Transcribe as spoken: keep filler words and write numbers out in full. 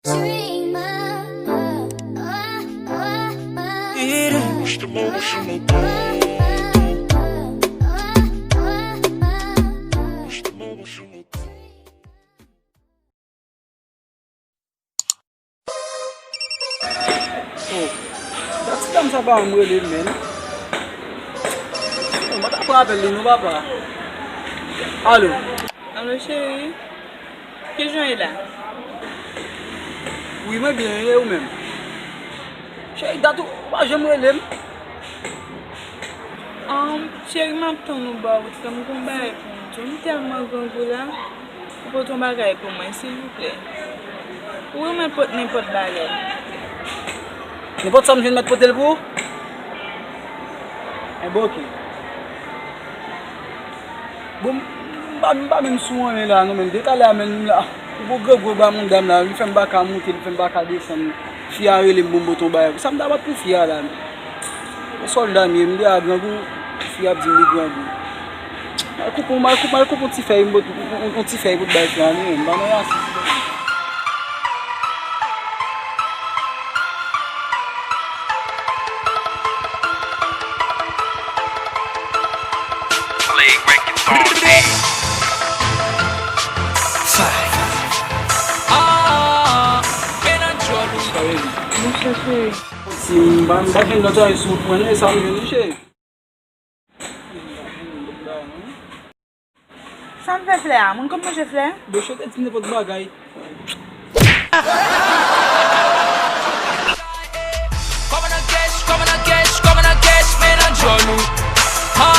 Dreamer. It is. Oh, dat ti dam sa pa janm rele m, menn. Oh, mwen ta pran apèl li non, papa. Alo. Alo, cheri. Kijan w ye la? Wi, mwen byen, e ou menm? Cheri, dat ou pa janm rele m. Um, cheri, m ap tann ou ba ou, frè m, gon bagay pou m di w. M tèlman grangou la. Ou pote yon bagay pou mwen, silvouplè. Ou remèt pote nenpòt bagay. Nenpòt sa m jwenn mèt pote l pou ou? Enben, oke. Bon, m pa, m pa menm sou anyen la, non, menm. Depi talè a, menm, m la. Yon gwo grangou ba yon dam la, li fè m pa ka moute, li fè m pa ka desann. Fi a rele m pou m pote yon bagay. Sa m ta bat pou fi a la, menm. Yon sòlda m ye, m deja grangou, fi a ap di m li grangou. M al koupe, m al koupe, m al koupe yon ti fèy, m pot, yon, yon, yon ti fèy pou t bay fi a, men m pa nan rasis. Play records on beat. Bonswa, cheri. Si m pa, m pa jwenn lòt anyen sou pwen, e sa m jwenn, cheri. Sa m fè flè a? Moun konn manje flè? Bosho te di nenpòt bagay. Kòman nan kèch, kòman nan kèch, kòman nan kèch, men nan djòl ou. Ha,